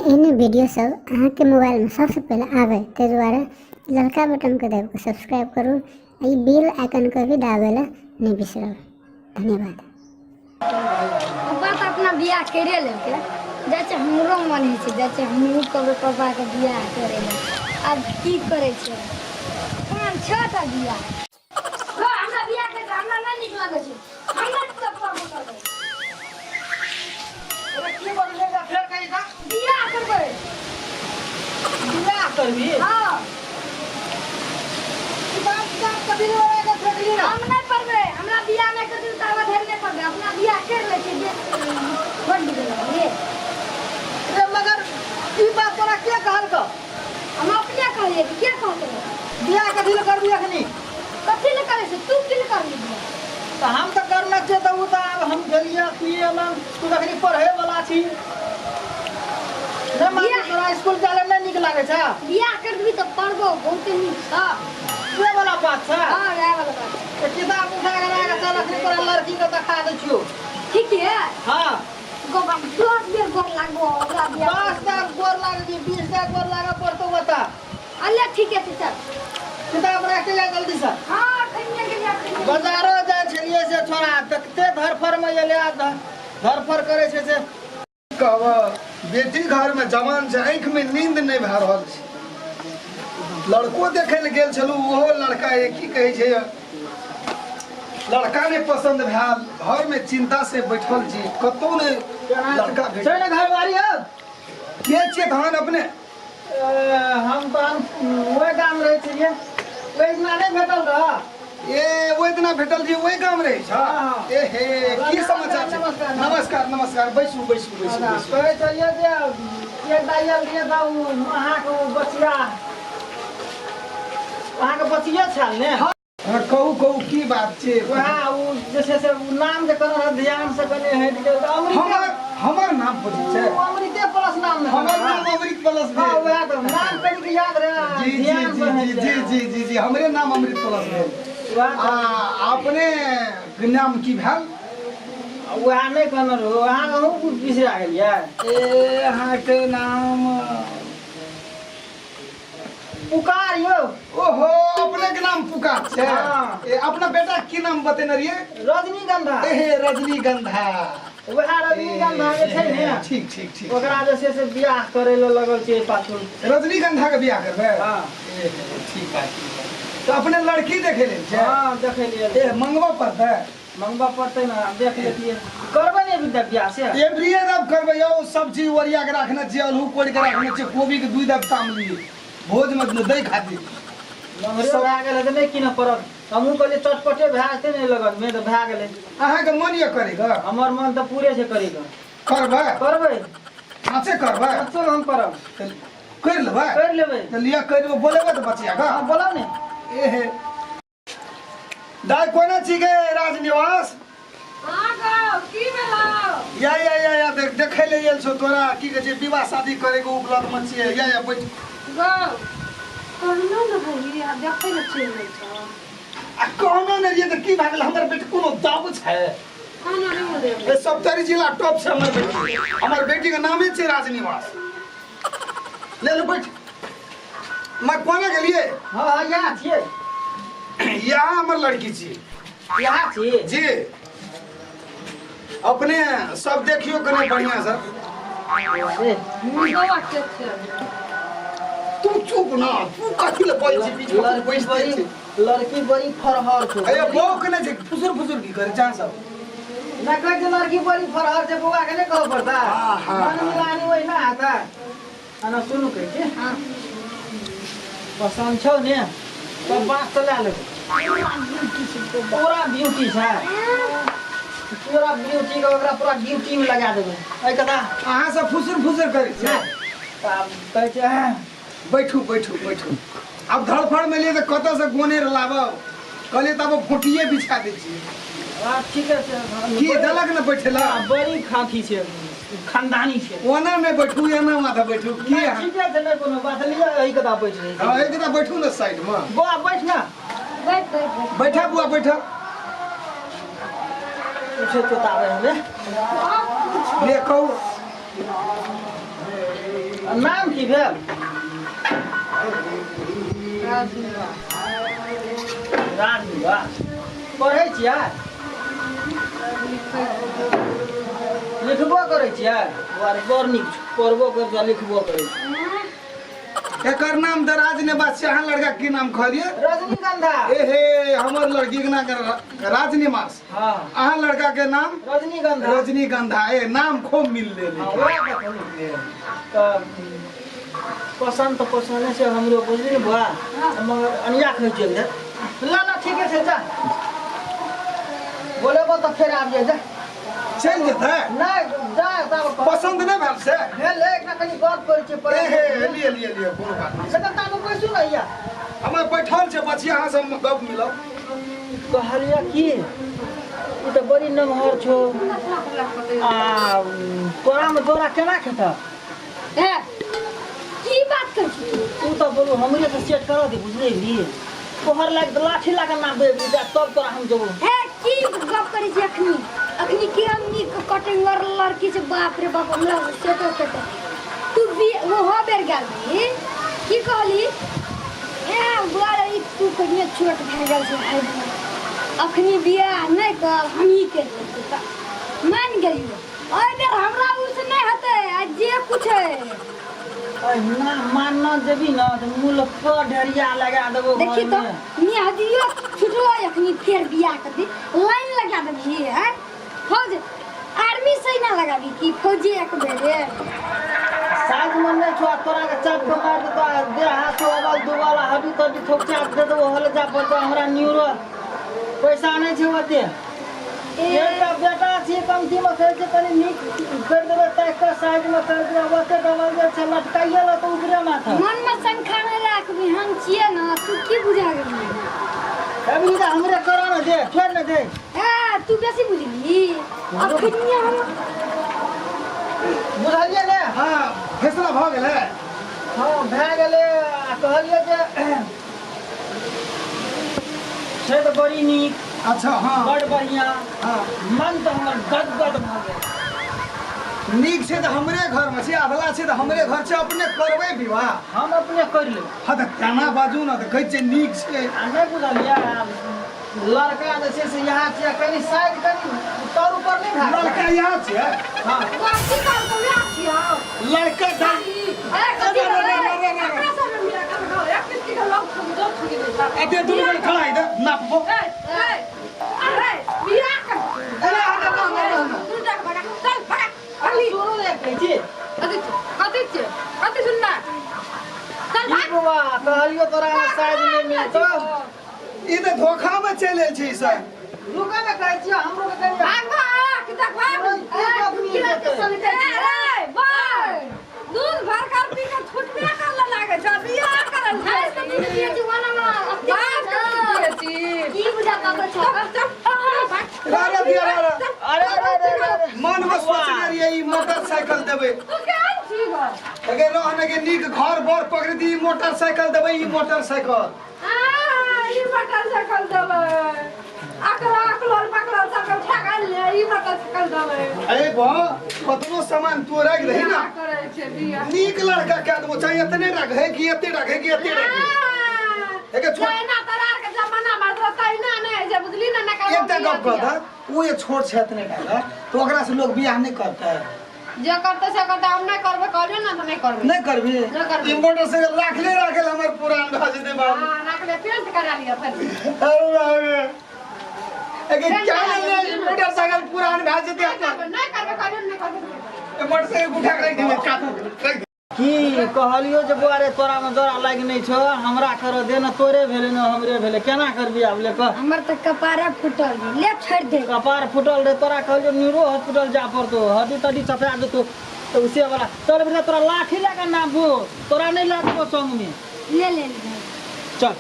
एहने वीडियो सब अहाँके मोबाइलमे सबसँ पहिले आबै, ताहि दुआरे ललका बटनके दाबि कऽ सब्सक्राइब करू आ ई बेल आइकनके भी दाबै लए नहि बिसरब। धन्यवाद। पप्पा तऽ अपना बियाह करिए लेलकै, जाइ छै हमरो मन होइ छै, जाइ छै हमहूँ कहबै पप्पाके बियाह करै लए। आब की करै छै, 5-6 टा बियाह। हमरा बियाह करि हमरा नहि नीक लगै छै, हमरा पप्पा करबै। की बजलै? फेर कही तऽ। बियाह करबै। बियाह करबी? हाँ। किताब किताब कथी लए ओरा के फेकली ना? हम नहि पढ़बै, हमरा बियाह नहि करबै ताबे धरि नहि पढ़बै। अपना बियाह कर लै छै, बड्ड गेलै। रे मगर ई बात तोरा के कहलकौ? हम अपने कहलियै कि के कहतै। बियाह कथी लए करबी अखनी? कथी लए करै छै? तू की लए करबी बियाह? तऽ हम तऽ करने छियै तऽ ओ तऽ आब हम गेलियै की एलहुँ, तू तऽ अखनी पढ़े वाला छी। नहि मानै, तोरा स्कूल जाय लए नहि नीक लागै छै? बियाह कर देबी तऽ पढ़बो बहुते नीक छ। से वाला बात छै? हाँ, वएह वाला बात छै। तऽ किताब उठा के राख, चल अखनी तोरा लड़की के देखा दै छियौ। ठीक है। हाँ। गोबा 10 बेर गोर लागबो ओकरा बियाह। 10 टा गोर लागै छै, 20 टा गोर लागऽ पड़तौ बता। अल्ले ठीक है, चल किताब राख के जा जल्दी से। हाँ, खैनिया के जा खैनिया। बाजारो जाइ छलियै से छोड़ा देखते धरफड़ में एलै आ धरफड़ करै छै से। कहब बेटी घर में जवान छै, आँखि में नींद नहि भए रहल छै। लड़को देखै लए गेल छलहुँ, ओहो लड़का एक की कहै छै, लड़का नहि पसंद भेल। घर में चिंता से बैठल छी, कतौ नहि लड़का भेट। छै ने घरवारी हो? के छियै तहन अपने? हम तहन ओहि गाम रहै छियै, ओहि दिना नहि भेटल रह। ए ओहि दिना भेटल जी, ओहि गाम रहै छ? हाँ। ए हे, की समाचार छै? नमस्कार। नमस्कार नमस्कार, बैसू बैसू बैसू बैसू। कहै छलियै जे एक दाइ आयल रहियै तऽ ओ अहाँके ओ बचिया, अहाँके बचिए छल ने? हाँ, कहू कहू, की बात छै? वएह ओ जे छै से ओ नाम जे कहने रहै, ध्यान से कनि हटि गेल तऽ अमृते। हमर हमर नाम पूछै छै? ओ अमृते प्लस नाम ने? हमर नाम अमृत प्लस हाँ, भेल। वएह तऽ नाम कनिक याद रहै। जी जी। ध्यान जी से जी हटि जी। गेल। जी जी जी, हमरे नाम अमृत प्लस भेल। वएह आ अपने के नाम की भेल? वएह नहि कहने रहू अहाँ, अहूँ बिसरा गेलियै। ए अहाँके नाम पुकार यौ। ओहो, अपने के नाम पुकार छै? हाँ। ए अपना बेटा के की नाम बतेने रहियै? रजनीगंधा। ए रजनीगंधा। वएह रजनीगंधा जे छै ने। ठीक ठीक ठीक। ओकरा जे छै से बियाह करै लए लगल छै पाछू। रजनीगंधा के बियाह करबै? हाँ। ए ठीक है ठीक है, तऽ अपने लड़की देखे लेल छै? हाँ, देखै लिए। ए मंगबऽ पड़तै? मंगबऽ पड़तै ने, देख लेतियै। करबै ने विद्या बियाह से? एवरीए दब करबै यौ, सब चीज ओरिया के राखने छियै, आलू कोड़ि के राखने छियै, कोबी के 2 दब ताम लिए भोज में दै खातिर। मंगरे भए गेलै तऽ नहि कीनऽ पड़त। हमहूँ कहलियै चटपटे भए जेतै ने लगन में, तऽ भए गेलै। अहाँके मन यऽ करैके? हमर मन तऽ पूरे छै करैके। करबै? करबै। साँचे करबै? साँचो हम करब। तऽ करि लेबै? करि लेबै। तऽ लिअ, करि लेबै, बोलेबै तऽ बचिया के। हाँ, बोलाउ ने। ए हे दाइ, कोना छी गे राजनिवास? हाँ गौ, की भेलौ? या या या या, देख देखै ले आयल छौ तोरा, की कहै छै, विवाह शादी करे के उपलब्ध में छियै। या या, बैठ। गौ, कहनो ने रही आ देखै ने चलि जाइ छौ। आ कहनो ने रहियै तऽ की भए गेल? हमर बेटी कोनो दब छै? कहनो नहि बोले। ए सप्तरी जिला टॉप छै हमर बेटी। हमर बेटी के नामे छै राजनिवास। ले लो, बैठ। मैं कोना गेलियै? हाँ हाँ, यहाँ छियै। यहाँ हमर लड़की छी। यहाँ छी? जी, अपने सब देखियो कने बढ़िया से। ए, गौआ के छै? तू चुप ना, तू कथी ले बोल छी बीच में? लड़की बैस बड़ी छी। लड़की बड़ी फरहर छौ। अरे बौक नहि छै, फुसुर फुसुर की करे चाह सब? ना, कहै छै लड़की बड़ी फरहर छै, बौआ के नहि कहऽ पड़ता? हाँ, हाँ, मन मिलानी ओहिना हेता। आना सुनू, कहै छी पसन्द छौ ने तऽ बात तऽ लए लेबै। पूरा ब्यूटी छै, पूरा ब्यूटी के ओकरा पूरा ड्यूटी में लगा देबै एहि कथा। अहाँ सब फुसुर फुसुर करै छै। तऽ आब कहै छै बैठू बैठू बैठू। आब धड़फड़ में लिए तऽ कतऽ से गोनेर लाबब? कहलियै तब फोटिए बिछा दै छियै। आब ठीके छै। की देलक ने बैठेला? बड़ी खाकी छै, खानदानी छै। ओना नहि बैठू, एना माथा बैठू की? नहि, ठीके छै, नहि कोनो बात। लिअ, एहि कथा बैठ रहै हँ, एक कथा बैठू ने साइड में। बौआ, बैठ ना। बैठ बैठ बैठ। बैठा बुआ, बैठा। उठे तोताबै हमे। ले, कहू। नाम की भेल? राजनिवास। पढ़ै छियै? लिखबो करै छियै? बड़ नीक, पढ़बो करै छियै लिखबो करै छियै। एकर नाम तऽ राजनिवास छै, अहाँ लड़का की नाम कहलियै? रजनीगंधा। ए हे, हमर लड़की के नाम राजनिवास। हाँ। अहाँ लड़का के नाम? रजनीगंधा। रजनीगंधा। ए नाम खूब मिल ले। तऽ पसन्द तऽ पसन्द छै हमरो, बुझली ने बुआ, मगर अनिया खै चलि जाए। ला ला ठीके छै, जा बोलेबो तऽ फेर आबि जा। चलि जेतै? नहि जा, तब पसन्द नहि भेल से? भेल, एकटा कनि गप करै छियै। ए हे, लिए लिए लिए, कोनो बात नहि। से तऽ ताबे बैसू ने या। हमर बैठल छै बचिया, अहाँ सब गप मिलब। कहलियै की ई तऽ बड़ी नमहर छौ, आ तोरामे तोरा केना खेतह? की बात कर छी तू? तऽ बोलू हमरे से सेट कर दे, बुझलियै? तोहर लाग लाठी लाग ना दे तब तोरा हम जेबो। हे की गप करै छी अखनी? अखनी की हम नीक कटिंगर लड़की छै, बाप रे बाप, हमरा सेट होते तू भी वो बेर गेल रही, की कहली? ए बुआ ई तू कहिए छोट भए गेल छै, अखनी बियाह नहि कर, हमही कर मान गेलियो। एहि बेर हमरा उस नहि हेतै, आ जे कुछ है ना मानना जेबी ना तऽ मूल पर ढेरिया लगा देबो। देखी तो निहदियो छुटलो, अखनी फेर बियाह कर दी, लाइन लगा देबी है फौज आर्मी से ना लगाबी की फौजी एक बेरे साइज में नहीं छो, तोरा के चाप के मार देतो, देह हाथ अबल दुबल हड्डी तड्डी थोक चाप दे देबो, हले जा पड़तो। हमरा न्यूरो पैसा नहीं छै ओते, एकटा बेटा छी, कमती में कहै छै कनि नीक कर देबै, ताकि कऽ साइज में कर देबै, ओते डबल जे छै लटकाइए ल तऽ ऊपरे माथा। मन में शंका नहीं राखबी, हम छियै ना, तू की बुझा गेली? अभी तऽ हमरे करा न दे, छोड़ न दे। ए तू बेसी बुझली अखनी हम बुझलियै ने? हाँ, फैसला भऽ गेलै। हाँ भए गेलै। आ कहलियै जे छै तऽ बड़ी नीक। अच्छा हाँ, बड़ बढ़िया। हाँ, मन तऽ हमर गदगद भऽ गेल। नीक छै तऽ हमरे घरमे छै, अधला छै तऽ हमरे घर छै, अपने करबै विवाह? हम अपने करि लेबै। हाँ तऽ केना बाजू ने, तऽ कहै छियै नीक छै। आ नहि बुझलियै, लड़का जे छै से यहाँ छियै, कनि साइज कनि तर ऊपर नहि भए गेल। लड़का यहाँ छियै? हाँ। लड़का एते दुनू गोटे खड़ा इधर नापबो। सुनू ने, कहै छी की बौआ, कहलियो तोरा साइज नहि मिलतौ। ई तऽ धोखा में चलि आयल छै ई सब। रुका ने, कहै छियै हमरो के कनि दूध भर कर पी के छुटबे कर लागे छै, बियाह करल की बुझा पाबै छौ? अरे दिया रे। अरे अरे अरे, मन में सोचने रहियै ई मोटरसाइकिल देबै। तू केहन छी गो? अगर रहने के नीक घर बर पकड़ दी, मोटरसाइकिल देबै, ई मोटरसाइकिल। ई मोटरसाइकिल देबै, अकलो अकलो पकड़ल सकल ठेकल ले, ई मोटरसाइकिल देबै। अरे बा, कतनो सामान तू राखि दही ना, करै छै बियाह। नीक लड़का के देबो, चाहे एतने रखे कि एते रखे कि एते रखे। एके छोट तहिना तोरा आरके जमाना में तो तहिना नहि छै, बुझली ने? ने एकटा गप कह, ओ जे छोट छै एतने टा, तऽ ओकरा से लोग बियाह नहि करतै? जे करतै से करतै, हम नहि करबै, कहलियौ ने तऽ नहि करबै। नहि करबी? नहि करबै। ई मोटरसाइकिल राखले राखल हमर पुरान भए जेतै बाबू। हाँ, राखले, पेंट करा लिअ फेर। अरे बाप रे, एके क्या नहीं, मोटरसाइकिल पुरान भए जेतै अपन। नहि करबै, कहलियौ ने, नहि करबै। मोटरसाइकिल उठा के राखि देबै, काटू राखि देबै। की कहलियो जे बौआ रे, तोरा में जोड़ा लागि नहि छौ, हमरा कर दे ने, तोरे भेलै ने हमरे भेलै, केना करबी आब ले कह? हमर तऽ कपारे फूटल, ले छोड़ दे। कपार फूटल रे, तोरा कहलियो न्यूरो हॉस्पिटल जा पड़तो, हड्डी तड्डी चपा देतो तऽ उसे वाला। चल बेटा, तोरा लाठी लए कऽ नापबो, तोरा नहि लए देबो संगमे। ले ले ले। चल।